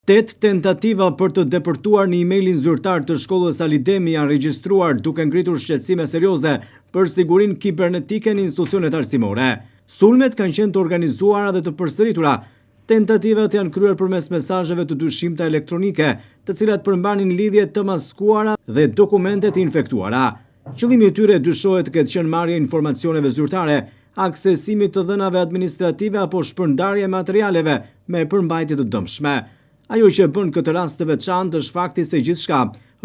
Tetë tentativa për të depërtuar në emailin zyrtar të shkollës Ali Demi janë regjistruar duke ngritur shqetësime serioze për sigurinë kibernetike në institucionet arsimore. Sulmet kanë qenë të organizuara dhe të përsëritura. Tentativat janë kryer përmes mesazheve të dyshimta elektronike, të cilat përmbanin lidhje të maskuara dhe dokumente të infektuara. Qëllimi i tyre dyshohet të ketë qenë marrja e informacioneve zyrtare, aksesimi i të dhënave administrative apo shpërndarja e materialeve me përmbajtje të dëmshme. Ajo që e bën këtë rast të veçantë është fakti se gjithçka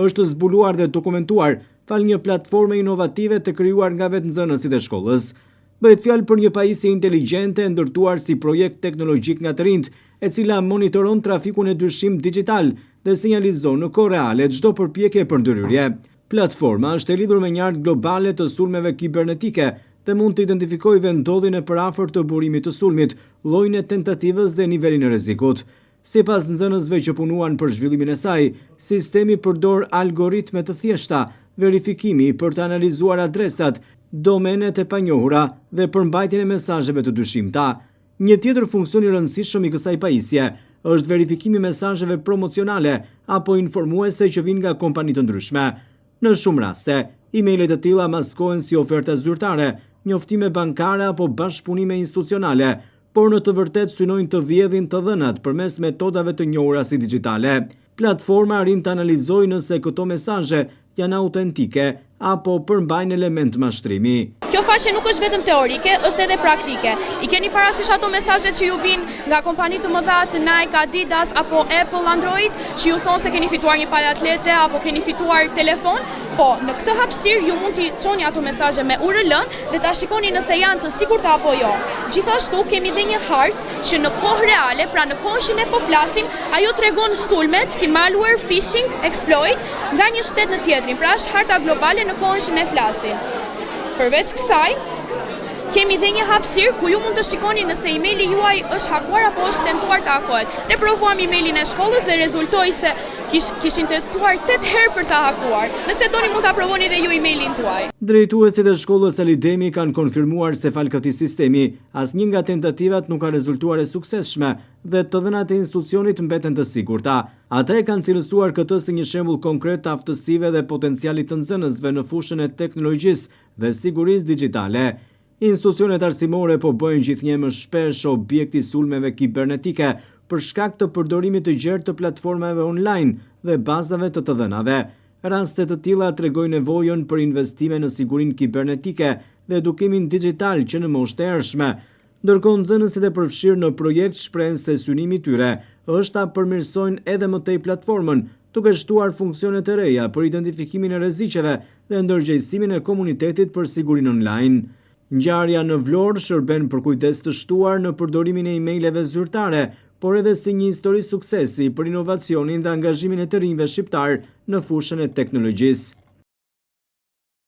është zbuluar dhe dokumentuar falë një platforme inovative të krijuar nga vetë nxënësit e shkollës. Bëhet fjalë për një pajisje inteligjente e ndërtuar si projekt teknologjik nga të rinjtë, e cila monitoron trafikun e dyshimtë dixhital dhe sinjalizon në kohë reale çdo përpjekje për ndërhyrje. Platforma është e lidhur me një hartë globale të sulmeve kibernetike dhe mund të identifikojë vendndodhjen e përafërt të burimit të sulmit, llojin e tentativës dhe nivelin e rrezikut. Sipas nxënësve që punuan për zhvillimin e saj, sistemi përdor algoritme të thjeshta verifikimi për të analizuar adresat, domenet e panjohura dhe përmbajtjen e mesazheve të dyshimta. Një tjetër funksion i rëndësishëm i kësaj pajisje është verifikimi i mesazheve promocionale apo informuese që vijnë nga kompani të ndryshme. Në shumë raste, emaile të tilla maskohen si oferta zyrtare, njoftime bankare apo bashkëpunime institucionale, por në të vërtetë synojnë të vjedhin të dhënat përmes metodave të njohura si dixhitale. Platforma arrin të analizojë nëse këto mesazhe janë autentike apo përmbajnë elementë mashtrimi. Kjo faqe nuk është vetëm teorike, është edhe praktike. I keni parasysh ato mesazhet që ju vijnë nga kompani të mëdha të Nike, Adidas apo Apple, Android, që ju thonë se keni fituar një palë atlete apo keni fituar telefon? Po, në këtë hapësirë ju mund t'i çoni ato mesazhe me URL-n dhe ta shikoni nëse janë të sigurta apo jo. Gjithashtu kemi dhe një hartë që në kohë reale, pra në kohën që ne po flasim, ajo tregon sulmet si malware, phishing, exploit nga një shtet në tjetrin, pra është harta globale në kohën që ne flasim. Përveç kësaj, kemi dhe një hapësirë ku ju mund të shikoni nëse emaili juaj është hakuar apo është tentuar të hakohet. Ne provuam emailin e shkollës dhe rezultoi se kish, kishin tentuar 8 herë për ta hakuar. Nëse doni mund ta provoni dhe ju emailin tuaj. Drejtuesit e shkollës Ali Demi kanë konfirmuar se falë këtij sistemi, asnjë nga tentativat nuk ka rezultuar e suksesshme dhe të dhënat e institucionit mbeten të sigurta. Ata e kanë cilësuar këtë si një shembull konkret të aftësive dhe potencialit të nxënësve në fushën e teknologjisë dhe sigurisë digjitale. Institucionet arsimore po bëhen gjithnjë më shpesh objekt i sulmeve kibernetike për shkak të përdorimit të gjerë të platformave online dhe bazave të të dhënave. Raste të tilla tregojnë nevojën për investime në sigurinë kibernetike dhe edukimin dixhital që në moshë të hershme. Ndërkohë nxënësit e përfshirë në projekt shprehen se synimi i tyre është ta përmirësojnë edhe më tej platformën, duke shtuar funksione të reja për identifikimin e rreziqeve dhe ndërgjegjësimin e komunitetit për sigurinë online. Ngjarja në Vlorë shërben për kujdes të shtuar në përdorimin e emaileve zyrtare, por edhe si një histori suksesi për inovacionin dhe angazhimin e të rinjve shqiptarë në fushën e teknologjisë.